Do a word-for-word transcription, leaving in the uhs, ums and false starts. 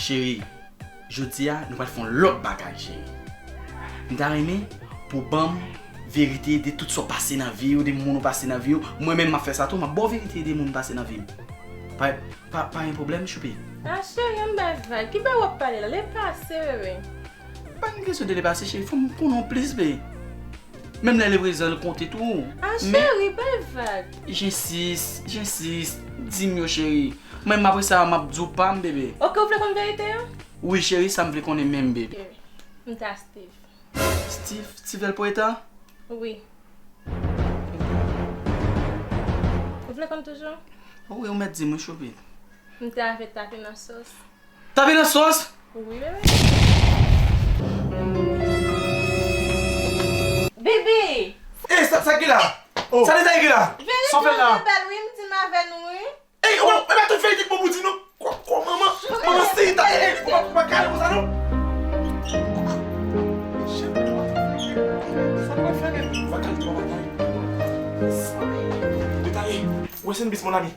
Cheri, jodi a, nou pral fè yon lòt bagay, cheri. M ta renmen pou w ban m verite de tout sa w pase nan vi w, de moun ou pase nan vi w. Mwen menm, m ap fè sa tou, m ap ba w verite de moun m pase nan vi m. Pa, pa, pa gen pwoblèm, choupi. Ah, cheri, ann bay vag. Ki bagay w ap pale la? Lepase, bebe. Pa gen kesyon de lepase, cheri. Fò m konnen w plis, bebe. Menm lè leprezan l konte tou. Ah, men cheri, bay vag. Jensis, jensis, di m yo, cheri. Mwen, m apre sa, m ap di w pa m, bebe. Ok, ou vle konn verite an? Wi, cheri, sa m vle konnen menm, bebe. Ok. M ta Steve. Steve, Steve El Poeta? Wi. Ou vle konn toujou? Wi, ou mèt di m, wi, choupi. M te avè Tape nan sòs. Tape nan sòs? Wi, bebe. Bebe! Ey, sa, sa ki la? Oh. Sa deza ki la? Sa w fè la? Verite bèl, wi, m di m avè nou, wi. Ey, ou pa, ou pa tout verite k bon pou di non. Kwa, kwa, manman, manman, se ta, ey, ou pa, ou pa kale konsa non. Sa nou fè menm? Ou pa kale, ou pa kale. Sa, ey, detaye. Rest in peace, mon ami.